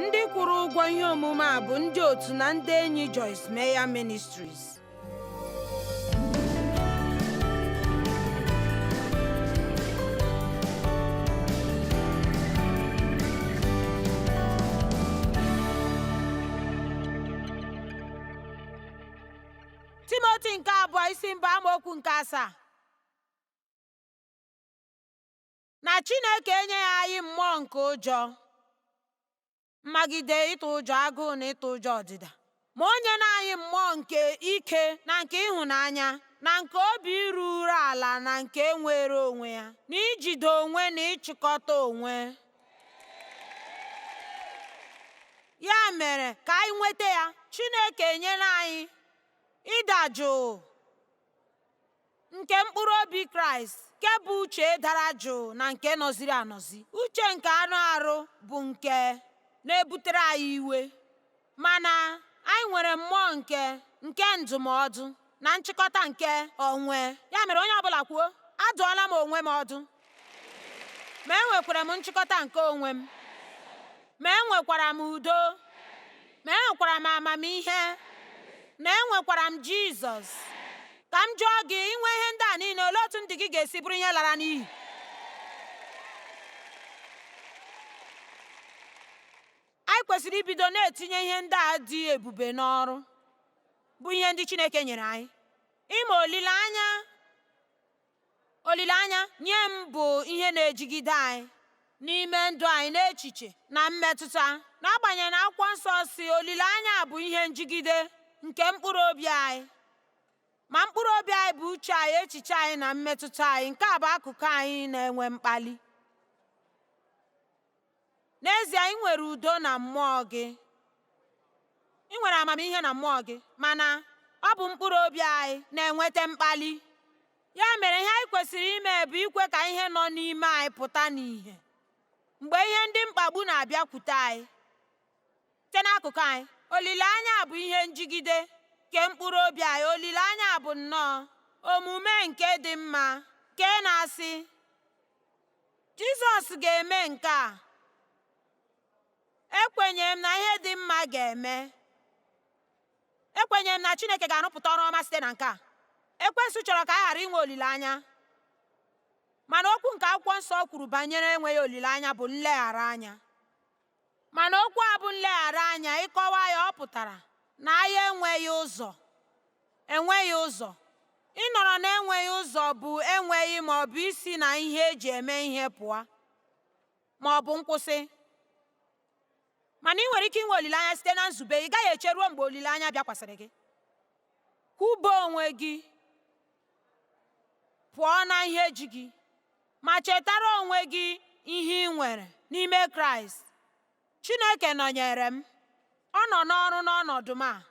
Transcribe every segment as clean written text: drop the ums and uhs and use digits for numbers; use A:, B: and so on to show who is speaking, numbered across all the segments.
A: Ndị kwụrụ ụgwọ ihe omume a bụ ndị otu na ndị enyi Joyce Meyer Ministries. Timoti nke abụọ isi mbụ amaokwu nke asaa na Chineke enyeghị anyị mmụọ nke ụjọ mmagide ịtụ ụjọ agụụ na ịtụ ụjọ ọdịda ma o nyena anyị mmụọ nke ike na nke ịhụnanya na nke obi iru ala na nke nwere onwe ya na ijide onwe na ịchịkọta onwe. Ya mere ka anyị nweta ya. Chineke enyela anyị ịda jụụ nke mkpụrụ obi Kraịst nke bụ uche dara jụụ na nke nọziri anọzi. Uche nke anụ arụ bụ nke na-ebutere anyị iwe, mana anyị nwere mmụọ nke nke ndụmọdụ na nchịkọta nke onwe. Ya mere onye ọbụla kwuo, adụọla m onwe m ọdụ, ma enwekwara m nchịkọta nke onwe m, ma enwekwara m udo, ma enwekwara m amamihe, na enwekwara m Jizọs. Ka m jụọ gị, inwe ihe ndị a niile, olee otu ndụ gị ga-esi bụrụ ihe lara n'iyi? Anyị kwesịrị ibido na-etinye ihe ndị a dị ebube n'ọrụ, bụ ihe ndị Chineke nyere anyị. Ịma olileanya olileanya nye m bụ ihe na-ejigide anyị n'ime ndụ anyị n'echiche na mmetụta. N'agbanyeghị na akwụkwọ nsọ si olileanya bụ ihe njigide nke mkpụrụ obi anyị. Ma mkpụrụ obi anyị bụ uche anyị, echiche anyị na mmetụta anyị. Nke a bụ akụkụ anyị na-enwe mkpali. N'ezie, ị nwere udo na mmụọ gị. Ị nwere amamihe na mmụọ gị, mana ọ bụ mkpụrụ obi anyị na-enweta mkpali. Ya mere, ihe anyị kwesịrị ime bụ ikwe ka ihe nọ n'ime anyị pụta n'ìhè mgbe ihe ndị mkpagbu na-abịakwute anyị site n'akụkụ anyị. Olileanya bụ ihe njigide nke mkpụrụ obi anyị. Olileanya bụ nnọọ omume nke dị mma nke na-asị, Jizọs ga-eme nke a. Ekwenyere m na ihe dị mma ga-eme. Ekwenyere m na Chineke ga-arụpụta ọrụ ọma site na nke a. Ekwensu chọrọ ka anyị ghara inwe olileanya. Mana okwu nke akwụkwọ nsọ kwuru banyere enweghị olileanya bụ nleghara anya. Mana okwu a bụ nleghara anya, ịkọwa ya ọ pụtara na anyị enweghị ụzọ. Enweghị ụzọ. Ịnọrọ na-enweghị ụzọ bụ enweghị ma ọ bụ isi na ihe eji eme ihe pụọ ma ọ bụ nkwụsị. Mana ị nwere ike inwe olileanya site na nzube. Ị gaghị eche ruo mgbe olileanya bịakwasịrị gị. Kwụba onwe gị pụọ na ihe ji gị, ma chetara onwe gị ihe ị nwere n'ime Kraịst. Chineke nọnyere m. Ọ nọ n'ọrụ n'ọnọdụ m a.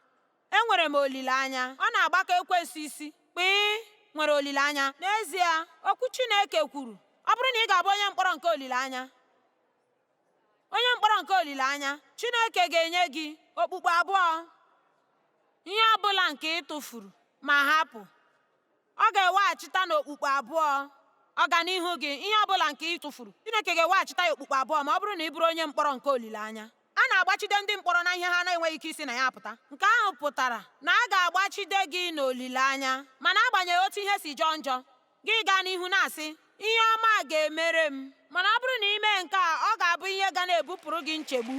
A: Enwere m olileanya. Ọ na-agbakọ ekwensu isi. Kpịị nwere olileanya. N'ezie, okwu Chineke kwuru, ọ bụrụ na ị ga-abụ onye mkpọrọ nke olileanya, onye mkpọrọ nke olileanya, Chineke ga-enye gị okpukpu abụọ. Ihe ọ bụla nke ị tụfuru ma hapụ, ọ ga-eweghachita n'okpukpu abụọ ọganihu gị. Ihe ọ bụla nke ị tụfuru, Chineke ga-eweghachita ya okpukpu abụọ ma ọ bụrụ na ị bụrụ onye mkpọrọ nke olileanya. A na-agbachide ndị mkpọrọ na ihe ha na-enweghị ike isi na ya pụta. Nke ahụ pụtara na a ga-agbachide gị n'olileanya, mana agbanyeghị otu ihe si jọọ njọ, gị gaa n'ihu na-asị, ihe ọma ga-emere m. Mana ọ bụrụ na ị mee nke a, ọ ga-abụ ihe ga na-ebupụrụ gị nchegbu.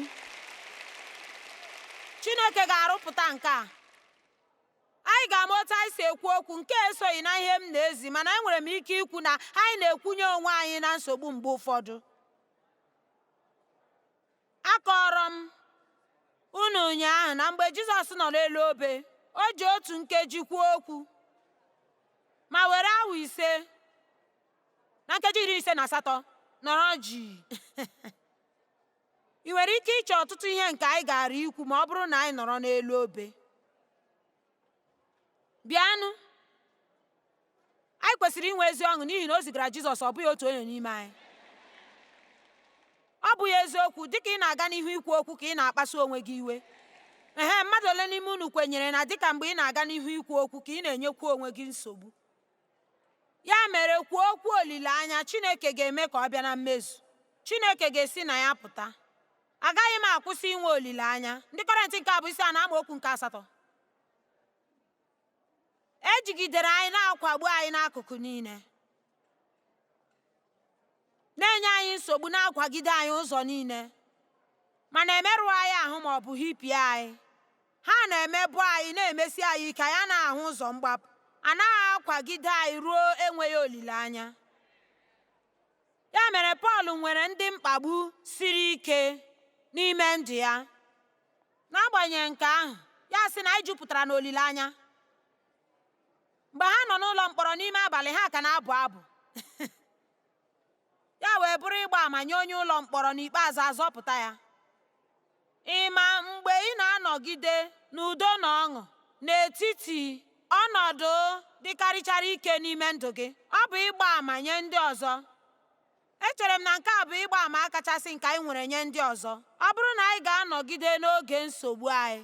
A: Chineke ga-arụpụta nke a. Anyị ga-ama otu anyị si ekwu okwu. Nke a esoghị na ihe m na-ezi, mana enwere m ike ikwu na anyị na-ekwunye onwe anyị na nsogbu mgbe ụfọdụ. Akọrọ m unu ụnyaahụ na mgbe Jizọs nọ n'elu obe, o ji otu nkeji kwuo okwu ma were awa 5 na nkeji 58 nọrọ jii. Ị nwere ike iche ọtụtụ ihe nke anyị gaara ikwu ma ọ bụrụ na anyị nọrọ n'elu obe. Bịanụ. Anyị kwesịrị inwe ezi ọṅụ n'ihi na o zigara Jizọs, ọ bụghị otu onye n'ime anyị. Ọ bụghị eziokwu, dịka ị na-aga n'ihu ikwu okwu ka ị na-akpasu onwe gị iwe. Ehe, mmadụ ole n'ime unu kwenyere na dịka mgbe ị na-aga n'ihu ikwu okwu ka ị na-enyekwu onwe gị nsogbu? Ya mere kwuo okwu olileanya, Chineke ga-eme ka ọ bịa na mmezu. Chineke ga-esi na ya pụta. Agaghị m akwụsị inwe olileanya. Ndị Kọrịntị nke abụọ isi anọ amaokwu nke asatọ. E jigidere anyị na-akwagbu anyị n'akụkụ niile, na-enye anyị nsogbu na-akwagide anyị ụzọ niile, mana emerụghị anyị ahụ ma ọ bụ hipịa anyị. Ha na-emebụ anyị na-emesi anyị ike, anyị anaghị ahụ ụzọ mgbapụ. A naghị akwagide anyị ruo enweghị olileanya. Ya mere Pọl nwere ndị mkpagbu siri ike n'ime ndụ ya. N'agbanyeghị nke ahụ, ya sị na anyị jupụtara n'olileanya. Mgbe ha nọ n'ụlọ mkpọrọ n'ime abalị, ha ka na-abụ abụ. Ya wee bụrụ ịgba àmà nye onye ụlọ mkpọrọ, n'ikpeazụ azọpụta ya. Ị ma mgbe ị na-anọgide n'udo na ọṅụ n'etiti ọnọdụ dịkarịchara ike n'ime ndụ gị, ọ bụ ịgba àmà nye ndị ọzọ. Echere m na nke a bụ ịgba àmà kachasị nke anyị nwere nye ndị ọzọ. Ọ bụrụ na anyị ga-anọgide n'oge nsogbu anyị.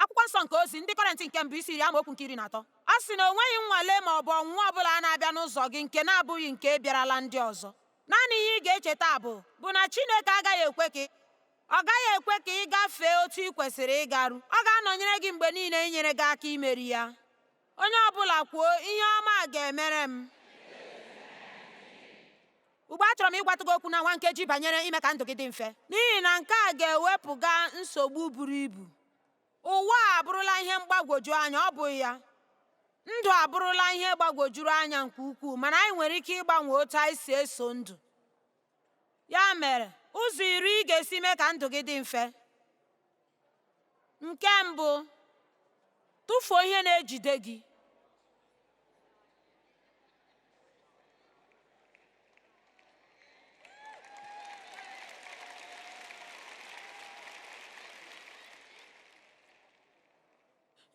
A: Akwụkwọ nsọ nke ozi ndị Kọrịntị nke mbụ isi iri amaokwu nke 13. Ọ sị na o nweghị nnwale ma ọ bụ ọnwụnwa ọbụla na-abịa n'ụzọ gị nke na-abụghị nke bịarala ndị ọzọ. Naanị ihe ị ga-echeta bụ bụ na Chineke agaghị ekwe ka ọ gaghị ekwe ka ị gafee otu ị kwesịrị ịgaru. Ọ ga-anọnyere gị mgbe niile inyere gị aka imeri ya. Onye ọbụla kwuo, ihe ọma ga-emere m. Ugbu a achọrọ m ịgwatụ gị okwu na nwa nkeji banyere ime ka ndụ gị dị mfe, n'ihi na nke a ga-ewepụga nsogbu buru ibu. Ụwa a abụrụla ihe mgbagwoju anya, ọ bụghị ya? Ndụ abụrụla ihe gbagwojuru anya nke ukwuu, mana anyị nwere ike ịgbanwe otu anyị si eso ndụ. Ya mere, ụzọ iri ị ga-esi mee ka ndụ gị dị mfe. Nke mbụ, tụfuo ihe na-ejide gị.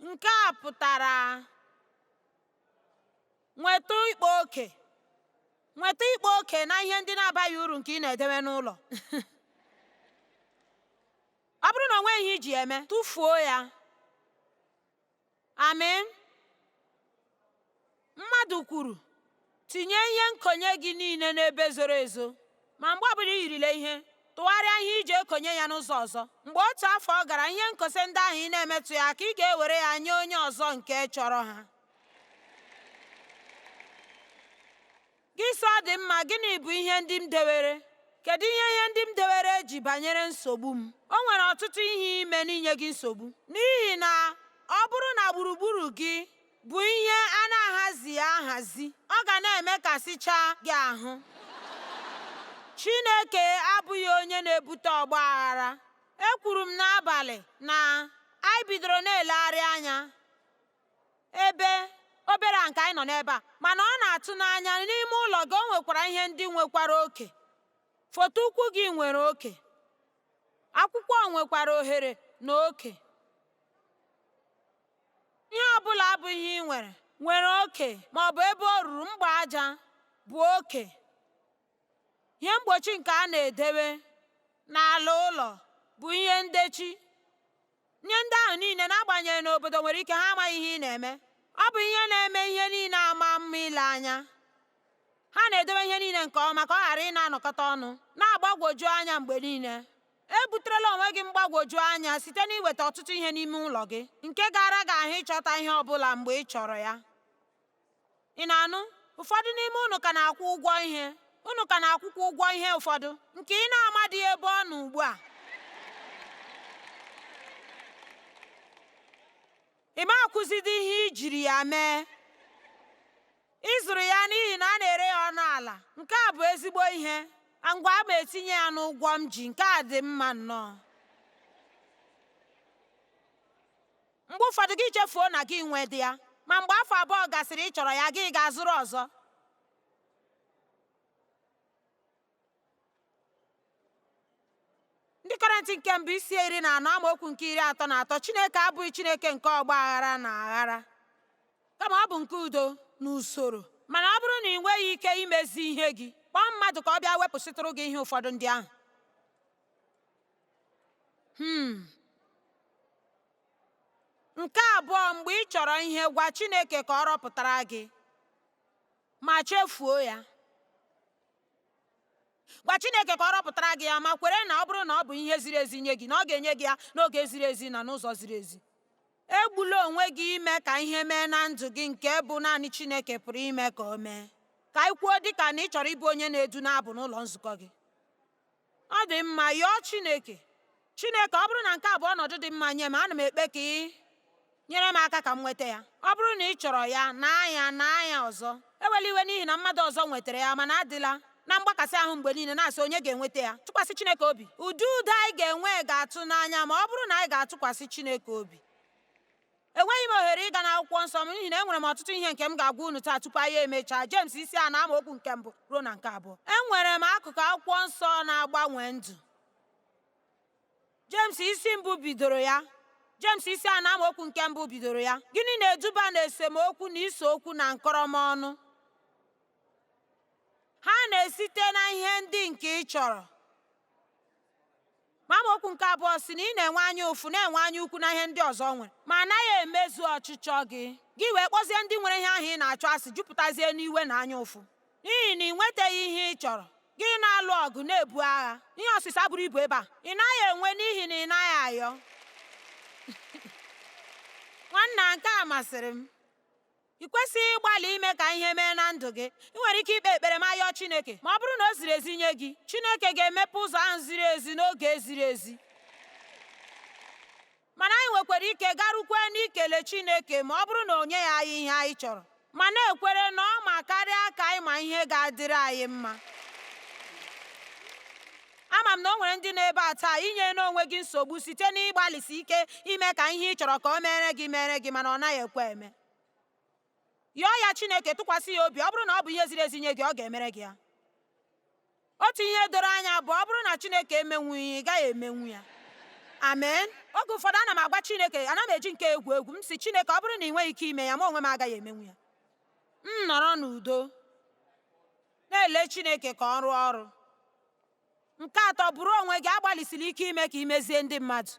A: Nke a pụtara nweta ịkpa oke. Nweta ịkpa oke na ihe ndị na-abaghị uru nke ị na-edewe n'ụlọ. Ọ bụrụ na o nweghị ihe iji eme, tụfuo ya. Amen. Mmadụ kwuru, tinye ihe nkonye gị niile n'ebe zoro ezo, ma mgbe ọbụla i yirile ihe, tụgharịa ihe iji ekonye ya n'ụzọ ọzọ. Mgbe otu afọ gara, ihe nkose ndị ahụ ị na-emetụ ya aka, ị ga-ewere ya nye onye ọzọ nke chọrọ ha. Gị sị ọ dị mma, gịnị bụ ihe ndị m dewere? Kedu ihe ihe ndị m dewere ji banyere nsogbu m? O nwere ọtụtụ ihe ime n'inye gị nsogbu. N'ihi na ọ bụrụ na gburugburu gị bụ ihe a na-ahazighị ahazi, ọ ga na-emekasịcha gị ahụ. Chineke abụghị onye na-ebute ọgba aghara. Ekwuru m n'abalị na anyị bidoro na-elegharị anya ebe obere a nke anyị nọ n'ebe a, mana ọ na-atụ n'anya n'ime ụlọ gị o nwekwara ihe ndị nwekwara oke. Foto ukwu gị nwere oke. Akwụkwọ nwekwara ohere na oke. Ihe ọ bụla abụghị ihe ị nwere nwere oke ma ọ bụ ebe o ruru mgba aja bụ oke. Ihe mgbochi nke a na-edewe n'ala ụlọ bụ ihe ndechi nye ndị ahụ niile, n'agbanyeghị na obodo nwere ike ha amaghị ihe ị na-eme. Ọ bụ ihe na-eme ihe niile ama mma ile anya. Ha na-edobe ihe niile nke ọma ka ọ ghara ị na-anọkọta ọnụ, na-agbagwoju anya mgbe niile. Ebuterela onwe gị mgbagwoju anya site n'iweta ọtụtụ ihe n'ime ụlọ gị, nke gara gị ahụ ịchọta ihe ọ bụla mgbe ị chọrọ ya. Ị na-anụ? Ụfọdụ n'ime unu ka na-akwụ ụgwọ ihe. Unu ka na-akwụkwa ụgwọ ihe ụfọdụ nke ị na-amadịghị ebe ọ nọ ugbu a. Ị ma akwụzidi ihe i jiri ya mee. Ị zụrụ ya n'ihi na a na-ere ya ọnụ ala. Nke a bụ ezigbo ihe. Ngwa ma etinye ya n'ụgwọ m ji. Nke a dị mma nnọọ. Mgbe ụfọdụ gị chefuo na gị nwe dị ya, ma mgbe afọ 2 gasịrị ị chọrọ ya, gị ga-azụrụ ọzọ. Ndị Kọrịntị nke mbụ isi 14 amaokwu nke 33. Chineke abụghị Chineke nke ọgba aghara na aghara, kama ọ bụ nke udo na usoro. Mana ọ bụrụ na ị nweghị ike imezi ihe gị, kpọọ mmadụ ka ọ bịa wepụsịtụrụ gị ihe ụfọdụ ndị ahụ. Nke abụọ, mgbe ị chọrọ ihe, gwa Chineke ka ọ rọpụtara gị, ma chefuo ya. Gwa Chineke ka ọ rọpụtara gị ya ma kwere na ọ bụrụ na ọ bụ ihe ziri ezi nye gị na ọ ga-enye gị ya n'oge ziri ezi na n'ụzọ ziri ezi. Egbula onwe gị ime ka ihe mee na ndụ gị nke bụ naanị Chineke pụrụ ime ka o mee. Ka anyị kwuo dị ka na ị chọrọ ịbụ onye na-edu n'abụ n'ụlọ nzukọ gị. Ọ dị mma, yọọ Chineke. Chineke, ọ bụrụ na nke a bụ ọnọdụ dị mma nye m, ana m ekpe ka ị nyere m aka ka m nweta ya. Ọ bụrụ na ị chọrọ ya, naa ya, naa ya ọzọ. Ewela iwe n'ihi na mmadụ ọzọ nwetara ya, mana adịla na mgbakasị ahụ mgbe niile na-asị onye ga-enweta ya. Tụkwasị Chineke obi. Ụdị udo anyị ga-enwe ga-atụ n'anya ma ọ bụrụ na anyị ga-atụkwasị Chineke obi. Enweghị m ohere ịga n'akwụkwọ nsọ m n'ihi na enwere m ọtụtụ ihe nke m ga-agwa unu taa tupu anyị emechaa. Jems isi anọ amaokwu nke mbụ ruo na nke abụọ. Enwere m akụkụ akwụkwọ nsọ na-agbanwe ndụ. Jems isi mbụ bidoro ya. Jems isi anọ amaokwu nke mbụ bidoro ya. Gịnị na-eduba n'esemokwu na ise okwu na nkọrọmọnụ? Ha na-esite na ihe ndị nke ị chọrọ. Ma amaokwu nke abụọ sị na ị na-enwe anya ụfụ na-enwe anya ukwu na ihe ndị ọzọ nwere ma anaghị emezu ọchịchọ gị. Gị wee kpọzie ndị nwere ihe ahụ ị na-achọ asị jupụtazie n'iwe na anya ụfụ. N'ihi na ị nwetaghị ihe ị chọrọ, gị na-alụ ọgụ na-ebu agha. Ihe ọsịsa buru ibu ebe a. Ị naghị enwe n'ihi na ị naghị ayọ. Nwanna, nke a masịrị m. Ị kwesịghị ịgbalị ime ka ihe mee na ndụ gị. Ị nwere ike ikpe ekpere ma yọọ Chineke. Ma ọ bụrụ na o ziri ezi nye gị, Chineke ga-emepe ụzọ ahụ ziri ezi n'oge ziri ezi. Mana anyị nwekwara ike garukwe n'ikele Chineke ma ọ bụrụ na o nyeghị anyị ihe anyị chọrọ, ma na-ekwere na ọ ma karịa ka anyị ma ihe ga-adịrị anyị mma. Ama m na o nwere ndị nọ ebe a taa inye n'onwe gị nsogbu site n'ịgbalịsi ike ime ka ihe ị chọrọ ka o mere gị mere gị mana ọ naghị ekwe eme. Yọọ ya Chineke, tụkwasị ya obi. Ọ bụrụ na ọ bụ ihe ziri ezi nye gị, ọ ga-emere gị ya. Otu ihe doro anya bụ ọ bụrụ na Chineke emenwughị ya, ị gaghị emenwu ya. Amen. Oge ụfọdụ ana m agwa Chineke, ana m eji nke egwu egwu, m sị Chineke, ọ bụrụ na ị nweghị ike ime ya, mụ onwe m agaghị emenwu ya. M nọrọ n'udo na-ele Chineke ka ọ rụọ ọrụ. Nke atọ, bụrụ onwe gị, agbalịsila ike ime ka ị mezie ndị mmadụ.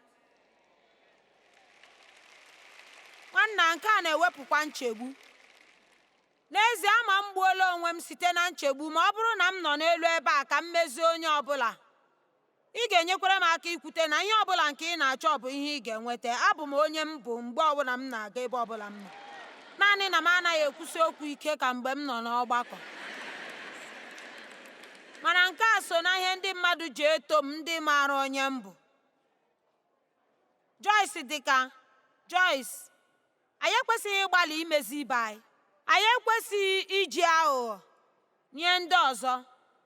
A: Nwanna, nke a na-ewepụkwa nchegbu. N'ezie, ama m gbuola onwe m site na nchegbu ma ọ bụrụ na m nọ n'elu ebe a ka m mezie onye ọ bụla. Ị ga-enyekwara m aka ikwute na ihe ọ bụla nke ị na-achọ bụ ihe ị ga-enweta. Abụ m onye m bụ mgbe ọbụla m na-aga ebe ọbụla m nọ. Naanị na m anaghị ekwusi okwu ike ka mgbe m nọ n'ọgbakọ. Mana nke a so na ihe ndị mmadụ ji eto m ndị maara onye m bụ. Joyce dị ka Joyce, anyị ekwesịghị ịgbalị imezi ibe anyị. Anyị ekwesịghị iji aghụghọ nye ndị ọzọ.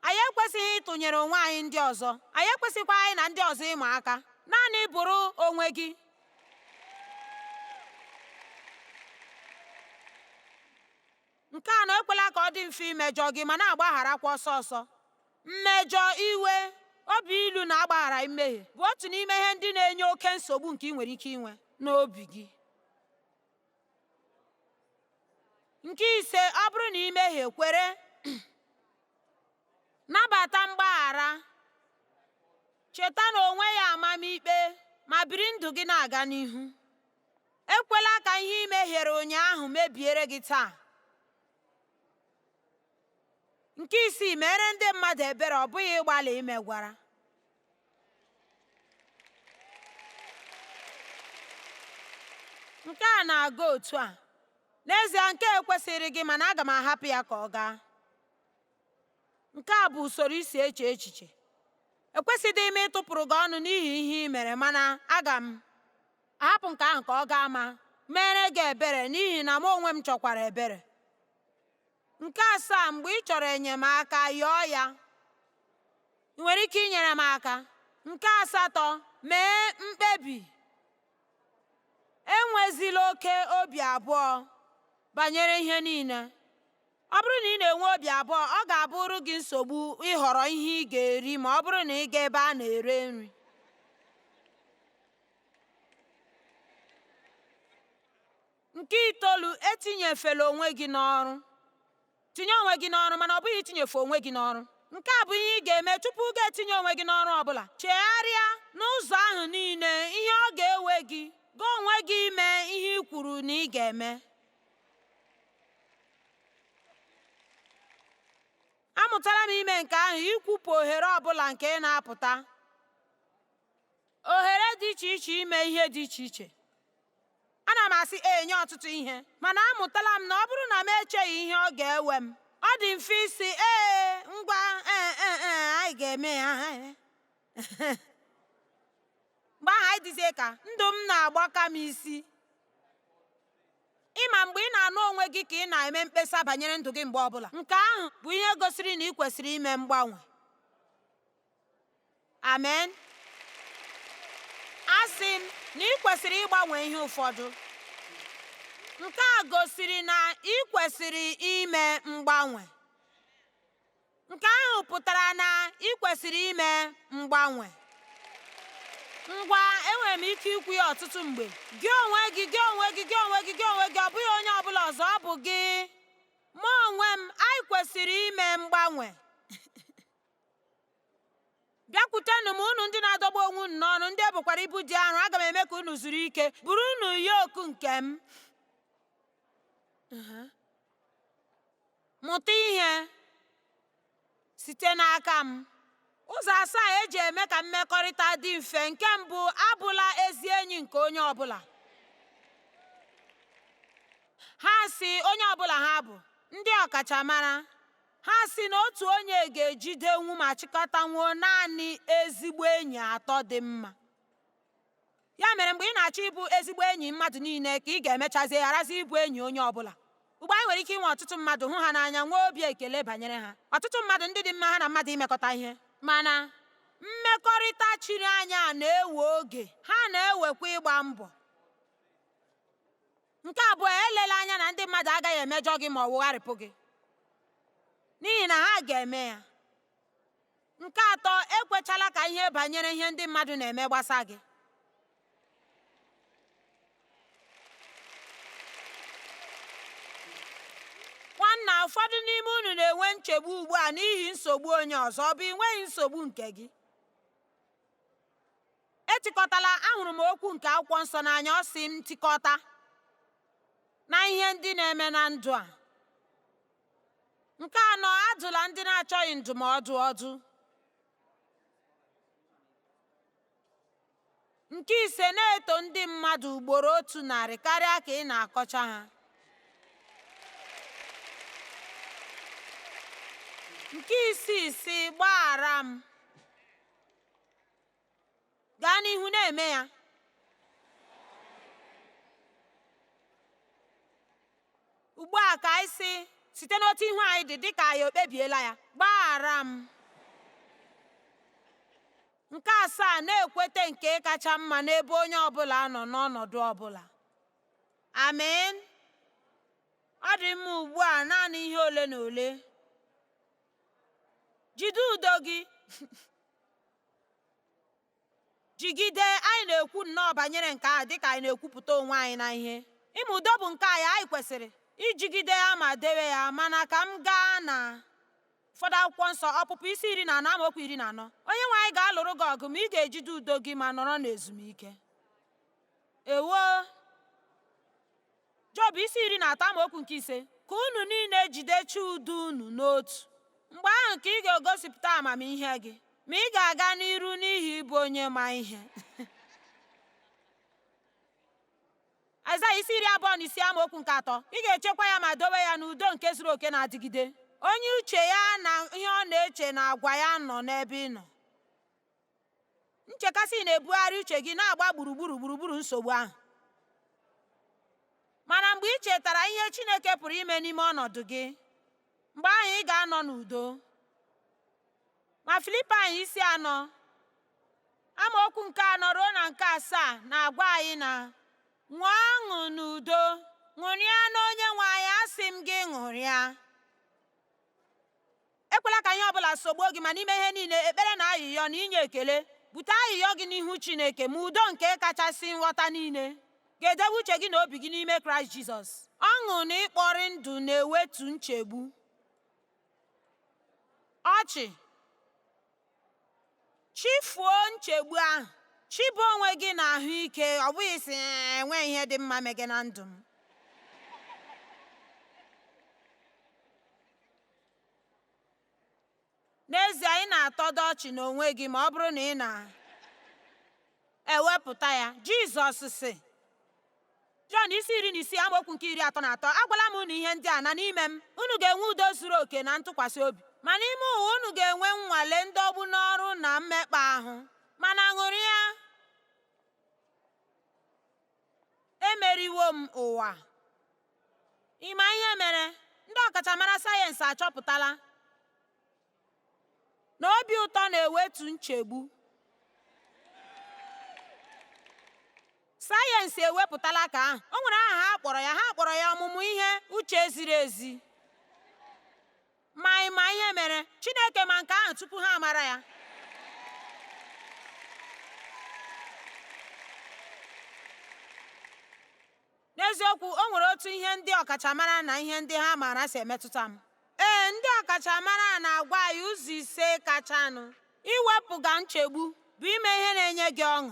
A: Anyị ekwesịghị ịtụnyere onwe anyị ndị ọzọ. Anyị ekwesịghịkwa anyị na ndị ọzọ ịma aka. Naanị bụrụ onwe gị. Nke anọ, ekwela ka ọ dị mfe imejọ gị ma na-agbagharakwa ọsọ ọsọ. Mmejọ, iwe, obi ilu na agbaghara mmehie bụ otu n'ime ihe ndị na-enye oke nsogbu nke ị nwere ike inwe n'obi gị. Nke ise, ọ bụrụ na ị mehie, kwere, nabata mgbaghara, cheta na o nweghị amamikpe ma biri ndụ gị na-aga n'ihu. Ekwela ka ihe ị mehiere ụnyaahụ mebiere gị taa. Nke isii, meere ndị mmadụ ebere, ọ bụghị ịgbalị imegwara. Nke a na-aga otu a. N'ezie, nke a ekwesịrị gị mana aga m ahapụ ya ka ọ gaa. Nke a bụ usoro isi eche echiche. Ekwesịghị m ịtụpụrụ gị ọnụ n'ihi ihe ị mere mana aga m ahapụ nke ahụ ka ọ gaa ma meere gị ebere n'ihi na mụ onwe m chọkwara ebere. Nke asaa, mgbe ị chọrọ enyemaka, yọọ ya. Ị nwere ike inyere m aka? Nke asatọ, mee mkpebi. Enwezila oke obi abụọ banyere ihe niile. Ọ bụrụ na ị na-enwe obi abụọ, ọ ga-abụrụ gị nsogbu ịhọrọ ihe ị ga-eri ma ọ bụrụ na ị gaa ebe a na-ere nri. Nke itoolu, etinyefela onwe gị n'ọrụ. Tinye onwe gị n'ọrụ mana ọ bụghị itinyefe onwe gị n'ọrụ. Nke a bụ ihe ị ga-eme tupu gị etinye onwe gị n'ọrụ ọ bụla. Chegharịa n'ụzọ ahụ niile ihe ọ ga-ewe gị gị onwe gị ime ihe ị kwuru na ị ga-eme. Amụtala m ime nke ahụ, ikwupụ ohere ọ bụla nke na-apụta, ohere dị iche iche ime ihe dị iche iche. Ana m asị ee nye ọtụtụ ihe, mana amụtala m na ọ bụrụ na m echeghị ihe ọ ga-ewe m, ọ dị mfe ịsị ee, ngwa, ee ee ee, anyị ga-eme ya. Mgbe ahụ anyị dịzie ka ndụ m na-agbaka m isi. Ịma mgbe ị na-anụ onwe gị ka ị na-eme mkpesa banyere ndụ gị mgbe ọbụla, nke ahụ bụ ihe gosiri na ị kwesịrị ime mgbanwe. Amen. Asị m na ị kwesịrị ịgbanwe ihe ụfọdụ. Nke a gosiri na ị kwesịrị ime mgbanwe. Nke ahụ pụtara na ị kwesịrị ime mgbanwe. Ngwa, enwere m ike ikwu ya ọtụtụ mgbe. Gị onwe gị, gị onwe gị, gị onwe gị, gị onwe gị, ọ bụghị onye ọbụla ọzọ, ọ bụ gị. Mụ onwe m, anyị kwesịrị ime mgbanwe. Bịakwutenụ m unu ndị na-adọgbu onwe unu n'ọrụ, ndị ebukwara ibu dị arọ, aga m eme ka unu zuru ike. Buru unu yoku nke m. Mụta ihe site n'aka m. Ụzọ asaa eji eme ka mmekọrịta dị mfe. Nke mbụ, abụla ezi enyi nke onye ọbụla. Ha sị onye ọbụla ha bụ ndị ọkachamara. Ha sị na otu onye ga-ejidenwu ma chịkọtanwuo naanị ezigbo enyi atọ dị mma. Ya mere mgbe ị na-achọ ịbụ ezigbo enyi mmadụ niile ka ị ga-emechazie gharazi ịbụ enyi onye ọbụla. Ugbu anyị nwere ike inwe ọtụtụ mmadụ, hụ ha n'anya, nwee obi ekele banyere ha. Ọtụtụ mmadụ ndị dị mma ha na mmadụ imekọta ihe. Mana mmekọrịta chiri anya na-ewe oge, ha na-ewekwa ịgba mbọ. Nke abụọ, elela anya na ndị mmadụ agaghị emejọ gị ma ọ wụgharịpụ gị, n'ihi na ha ga-eme ya. Nke atọ, ekwechala ka ihe banyere ihe ndị mmadụ na-eme gbasa gị. Nwanna, ụfọdụ n'ime unu na-enwe nchegbu ugbu a n'ihi nsogbu onye ọzọ, ọ bụ ị nweghị nsogbu nke gị. Etikọtala, ahụrụ m okwu nke akwụkwọ nsọ n'anya, ọ sị m tikọta na ihe ndị na-eme na ndụ a. Nke anọ, adụla ndị na-achọghị ndụmọdụ ọdụ. Nke ise, na-eto ndị mmadụ ugboro 100 karịa ka ị na-akọcha ha. Nke isii, sị gbaghara m. Gaa n'ihu na-eme ya. Ugbu a ka anyị sị site n'otu ihu anyị dị dịka anyị ekpebiela ya, gbaghara m. Nke asaa, na-ekweta nke kacha mma n'ebe onye ọbụla nọ n'ọnọdụ ọbụla. Amen. Ọ dị mma ugbu a, naanị ihe ole na ole. Jide udo gị. Jigide, anyị na-ekwu nnọọ banyere nke ahụ dịka anyị na-ekwupụta onwe anyị na ihe. Ime udo bụ nke anyị, anyị kwesịrị ijigide ya ma dewe ya, mana ka m gaa na ụfọdụ akwụkwọ nsọ, Ọpụpụ isi 14 amaokwu 14. Onye nwe anyị ga-alụrụ gị ọgụ ma ị ga-ejide udo gị ma nọrọ n'ezumike. Ewo. Job isi 13 amaokwu nke 5, ka unu niile jidechi udo unu n'otu. Mgbe ahụ ka ị ga-egosipụta amamihe gị, ma ị ga-aga n'iru n'ihi ịbụ onye ma ihe. Aịzaya isi 26 amaokwu nke 3, ị ga-echekwa ya ma dowe ya n'udo nke zuru oke na-adịgide. Onye uche ya na ihe ọ na-eche na agwa ya nọ n'ebe ị nọ. Nchekasị na-ebugharị uche gị na-agba gburugburu gburugburu nsogbu ahụ. Mana mgbe ị chetara ihe Chineke pụrụ ime n'ime ọnọdụ gị, mgbe ahụ ị ga-anọ n'udo. Ma Filipaị isi 4 amaokwu nke 4 ruo na nke 7 na-agwa anyị na nwee ọṅụ n'udo, ṅụrịa n'onye nwe anyị, asị m gị ṅụrịa. Ekwela ka ihe ọbụla sogbuo gị, ma n'ime ihe niile, ekpere na ayịyọ na inye ekele, bute ayịyọ gị n'ihu Chineke, ma udo nke kachasị nghọta niile ga-edewe uche gị na obi gị n'ime Kraịst Jizọs. Ọṅụ na ịkpọrị ndụ na-ewetu nchegbu. Ọchị. Chifuo nchegbu ahụ. Chibu onwe gị na ahụike, ọ bụghị sị enweghị ihe dị mma mege na ndụ m. N'ezie, ị na-atọdo ọchị n'onwe gị ma ọ bụrụ na ị na-ewepụta ya. Jizọs sị, Jọn isi 16 amaokwu nke 33, agwala m unu ihe ndị a na n'ime m unu ga-enwe udo zuru oke na ntụkwasị obi, ma n'ime ụwa unu ga-enwe nnwale, ndọgbu n'ọrụ na mmekpa ahụ, mana ṅụrịa, emeriwo m ụwa. Ị ma ihe mere? Ndị ọkachamara sayensị achọpụtala na obi ụtọ na-ewetu nchegbu. Sayensị ewepụtala ka ahụ. O nwere aha ha kpọrọ ya. Ha kpọrọ ya ọmụmụ ihe uche ziri ezi. Ma ị ma ihe mere? Chineke ma nke ahụ tupu ha amara ya. N'eziokwu, o nwere otu ihe ndị ọkachamara na ihe ndị ha maara si emetụta m. Ee, ndị ọkachamara na-agwa anyị ụzọ ise kachanụ iwepụga nchegbu bụ ime ihe na-enye gị ọṅụ.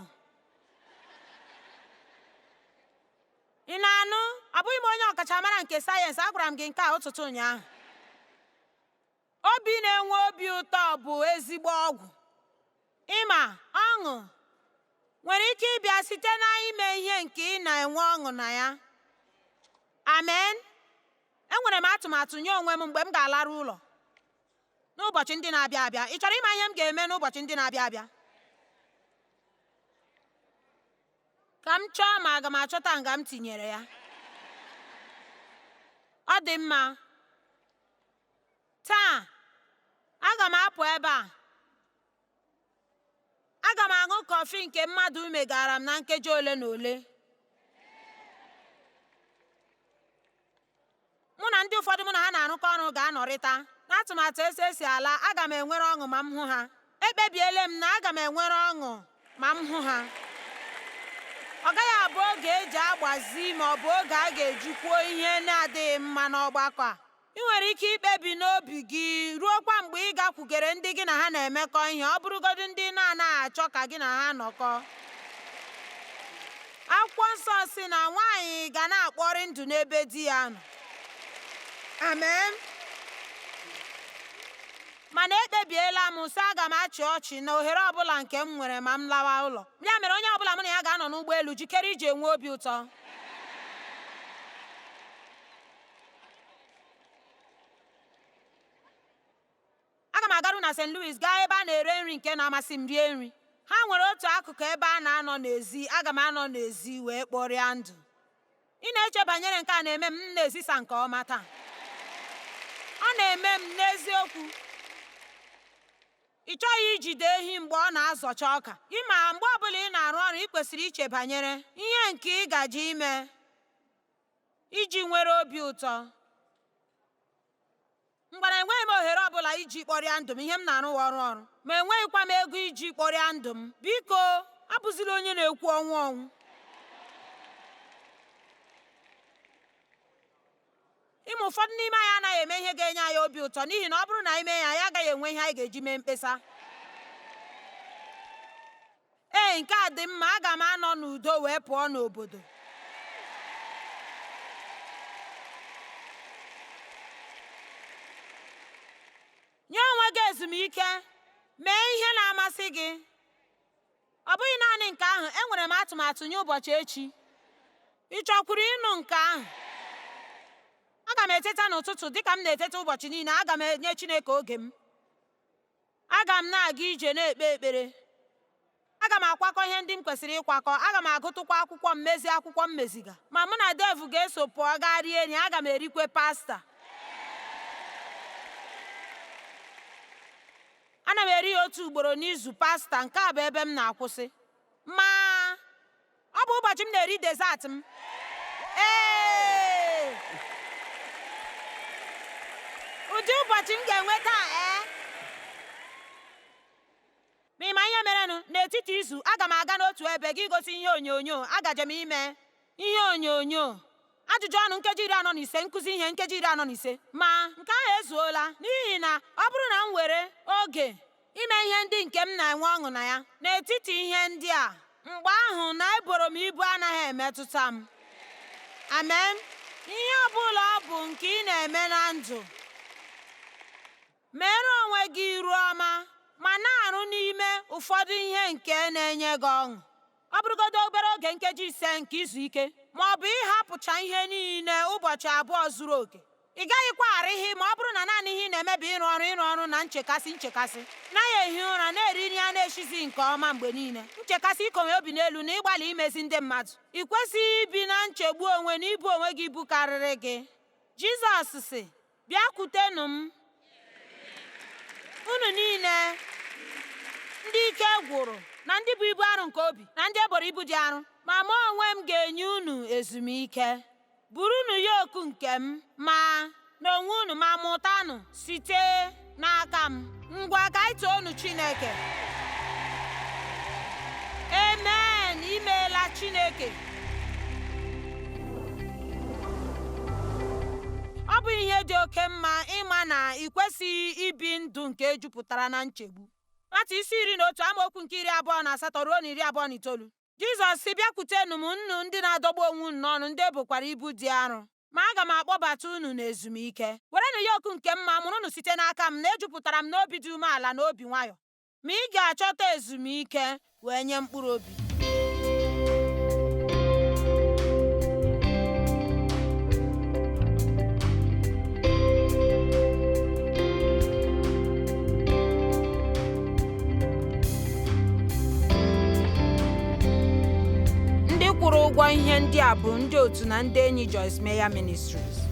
A: Ị na-anụ? Abụghị m onye ọkachamara nke sayensị, agwara m gị nke a ụtụtụ ụnyaahụ. Obi na-enwe obi ụtọ bụ ezigbo ọgwụ. Ịma, ọṅụ nwere ike ịbịa site na ime ihe nke ị na-enwe ọṅụ na ya. Amen. Enwere m atụmatụ nye onwe m mgbe m ga-alaru ụlọ n'ụbọchị ndị na-abịa abịa. Ị chọrọ ịma ihe m ga-eme n'ụbọchị ndị na-abịa abịa? Ka m chọọ ma aga m achọta nga m tinyere ya. Ọ dị mma. Taa, aga m apụ ebe a. Aga m aṅụ kọfị nke mmadụ megara m na nkeji ole na ole. Mụ na ndị ụfọdụ mụ na ha na-arụkọ ọrụ ga-anọrịta n'atụmatụ esi esi ala. Aga m enwere ọṅụ ma m hụ ha. Ekpebiela m na aga m enwere ọṅụ ma m hụ ha. Ọ gaghị abụ oge eji agbazi ma ọ bụ oge a ga-eji kwuo ihe na-adịghị mma n'ọgbakọ a. Ị nwere ike ikpebi n'obi gị ruokwa mgbe ị gakwugere ndị gị na ha na-emekọ ihe, ọ bụrụgodị ndị na-anaghị achọ ka gị na ha nọkọ. Akwụkwọ nsọ sị na nwaanyị ga na-akpọrị ndụ n'ebe di ya nọ. Amen. Mana ekpebiela m sị aga m achị ọchị na ohere ọbụla nke m nwere ma m lawa ụlọ. Ya mere onye ọbụla mụ na ya ga-anọ n'ụgbọelu jikere iji enwe obi ụtọ. Aga m agaru na St. Louis gaa ebe a na-ere nri nke na-amasị m rie nri. Ha nwere otu akụkụ ebe a na-anọ n'ezi. Aga m anọ n'ezi wee kpọrịa ndụ. Ị na-eche banyere nke a na-eme m na-ezisa nke ọma taa. Ọ na-eme m n'eziokwu. Ị chọghị ijide ehi mgbe ọ na-azọcha ọka. Ị ma mgbe ọbụla ị na-arụ ọrụ, ị kwesịrị iche banyere ihe nke ị gaje ime iji nwere obi ụtọ. Mgbara enweghị m ohere ọbụla iji kpọrịa ndụ m. Ihe m na-arụ ọrụ ọrụ, ma enweghịkwa m ego iji kpọrịa ndụ m. Biko, abụzila onye na-ekwu ọnwụ ọnwụ. Ịma ụfọdụ n'ime anyị anaghị eme ihe ga-enye anyị obi ụtọ, n'ihi na ọ bụrụ na anyị mee ya, anyị agaghị enwe ihe anyị ga-eji mee mkpesa. Ee, nke a dị mma. Aga m anọ n'udo wee pụọ n'obodo. Nye onwe gị ezumike, mee ihe na-amasị gị. Ọ bụghị naanị nke ahụ, enwere m atụmatụ nye ụbọchị echi. Ị chọkwuru ịnụ nke ahụ? Aga m eteta n'ụtụtụ dịka m na-eteta ụbọchị niile. Aga m enye Chineke oge m. Aga m na-aga ije na-ekpe ekpere. Aga m akwakọ ihe ndị m kwesịrị ịkwakọ. Aga m agụtụkwa akwụkwọ m, mezie akwụkwọ m meziga. Ma mụ na Dev ga-eso pụọ gaa rie nri. Aga m erikwe pasta. Ana m eri ya otu ugboro n'izu pasta. Nke a bụ ebe m na-akwụsị. Ma ọ bụ ụbọchị m na-eri dessert m. Ee! Ụdị ụbọchị m ga-enwe taa, ee? Ma ị ma ihe merenụ? N'etiti izu, aga m aga n'otu ebe gị gosi ihe onyonyo. Agaje m ime ihe onyonyo. Ajụjụ ọnụ nkeji 45, nkụzi ihe nkeji 45. Ma nke ahụ ezuola, n'ihi na ọ bụrụ na m were oge ime ihe ndị nke m na-enwe ọṅụ na ya n'etiti ihe ndị a, mgbe ahụ na eboro m ibu anaghị emetụta m. Amen. Ihe ọ bụla ọ bụ nke ị na-eme na ndụ, Meere onwe gị iru ọma ma na-arụ n'ime ụfọdụ ihe nke na-enye gị ọṅụ. Ọ bụrụgodo obere oge nkeji ise nke izu ike ma ọ bụ ịhapụcha ihe niile ụbọchị abụọ zuru oke. Ị gaghịkwa arịhị ma ọ bụrụ na naanị ihe ị na-eme bụ ịrụ ọrụ ịrụ ọrụ na nchekasị nchekasị. Naghị ehi ụra na-eri nri a na-eshizi nke ọma mgbe niile. Nchekasị ikonwe obi n'elu na ịgbalị imezi ndị mmadụ. Ị kwesịghị ibi na nchegbu onwe na ibu onwe gị ibu karịrị gị. Jizọs sị, Bịakwutenụ m, unu niile ndị ike gwụrụ na ndị bụ ibu arụ nke obi na ndị eboro ibu dị arụ, ma mụ onwe m ga-enye unu ezumike. Burunu yoku nke m ma n'onwe unu ma mụtanụ site n'aka m. Ngwa ka anyị toonu Chineke. Amen. Imeela Chineke. Ọ bụ ihe dị oke mma ịma na ị kwesịghị ibi ndụ nke jupụtara na nchegbu. Mata isi 11 amaokwu nke 28 ruo na 29. Jizọs sị, Bịakwutenụ m unu ndị na-adọgbu onwe unu n'ọrụ ndị ebokwara ibu dị arọ, ma aga m akpọbata unu n'ezumike. Werenụ yoku nke m ma mụrụnụ site n'aka m na ejupụtara m n'obi dị umeala na obi nwayọ, ma ị ga-achọta ezumike wee nye mkpụrụ obi. Ndị kwụrụ ụgwọ ihe ndị a bụ ndị otu na ndị enyi Joyce Meyer Ministries.